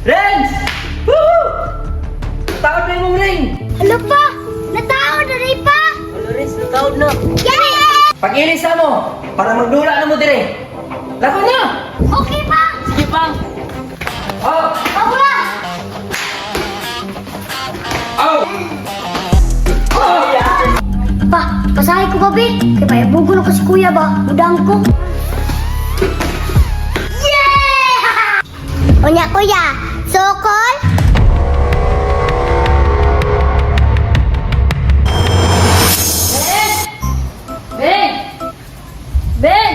Renz! Woohoo! Taod na imong ring! Ano pa? Nataon na rin pa! Ano, Renz, nataon na. Yeah! Pag-ilis na mo, para magdula na mo dire. Lako na! Okay pa! Sige, pang. Oh! Paula! Oh! Oh! Pa, pasahe ko ba, be? Kay payabugo na ko si kuya ba? Mudang ko. Yeah! Unya, kuya. Sokol? Ben! Ben!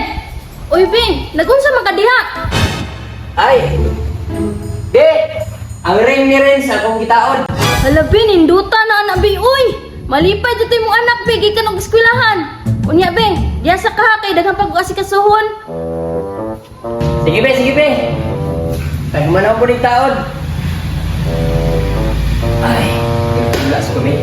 Uy, Ben! Nagunsa man ka diha? Ay! Di! Ang ring ni Renz akong gitaon. Hala, Ben, hinduta na anak, Ben. Uy! Malipay dito imong anak, Ben. Gikan og eskwelahan. Unya, Ben, diya sa kaha kay daghang pag-asikasuhon. Sige be, sige be. Kay humanaw po ni taon. Ay, nagtula sa kami.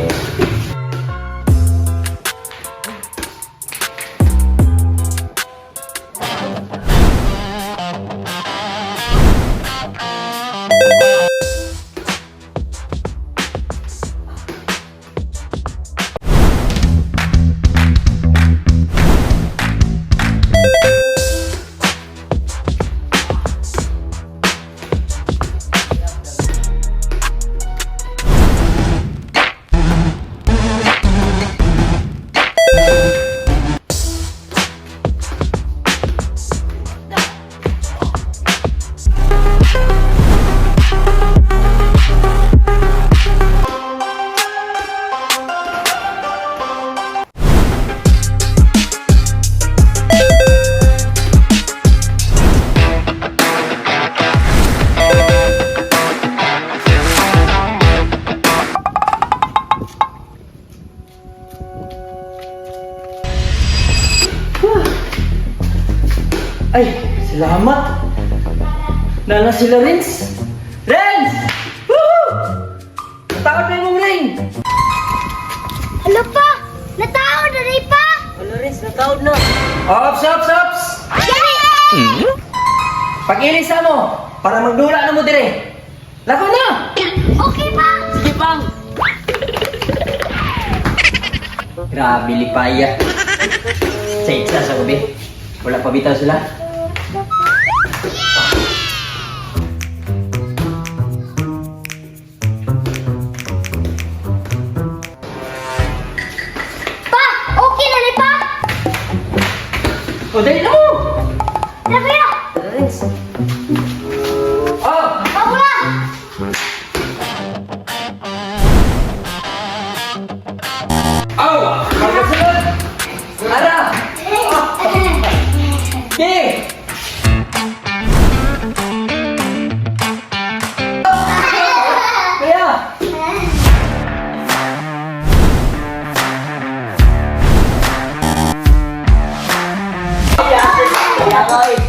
Ay, salamat. Nana sila, Renz. Renz! Woohoo! Taon na imong ring! Ano pa? Nataon na rin pa! Ano, Renz, nataon na. Ops, ops, ops! Yeah! Pag-ilis na mo, para magdula na mo dire. Lako na! Okay pa! Sige, pang. Grabe, lipaya. Sa itsa sa gabi. Wala pa bitaw sila. Pa! Okay na rin pa! O, dali na mo! Tara, kuya! Tara, Renz. Oh! Paula! Oh! Pagkasunod! Ara! Okay! Kuya! Kaya ka, eh.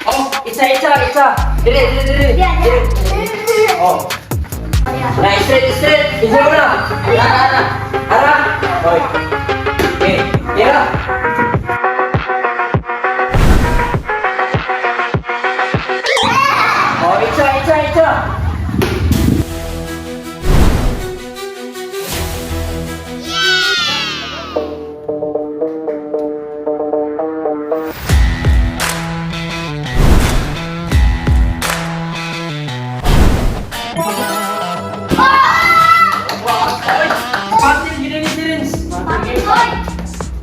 Oh, isa, isa, isa. Dire, dire, dire. Yeah, Dire. yeah. Oh. Na, straight, straight. Isa mo na. Ara, ara. Ara. Oy. Okay. Tira. Oh, isa, isa, isa. Patil, gina ni si Renz. Oy!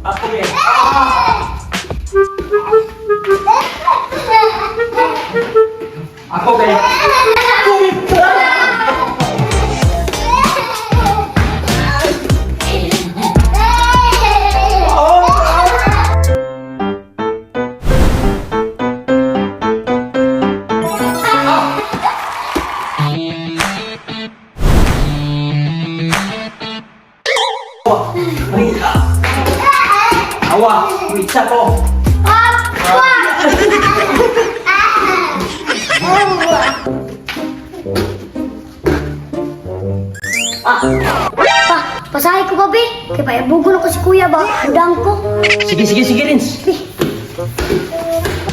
Ako eh. Ako kaya. Ay, ah. Awa, wait sa ko. Apa! Pa, pasahe ko ba, be? Kay payabugo na ko si kuya ba? Mudang ko. Sige, sige, sige, Renz. Be. Thank you.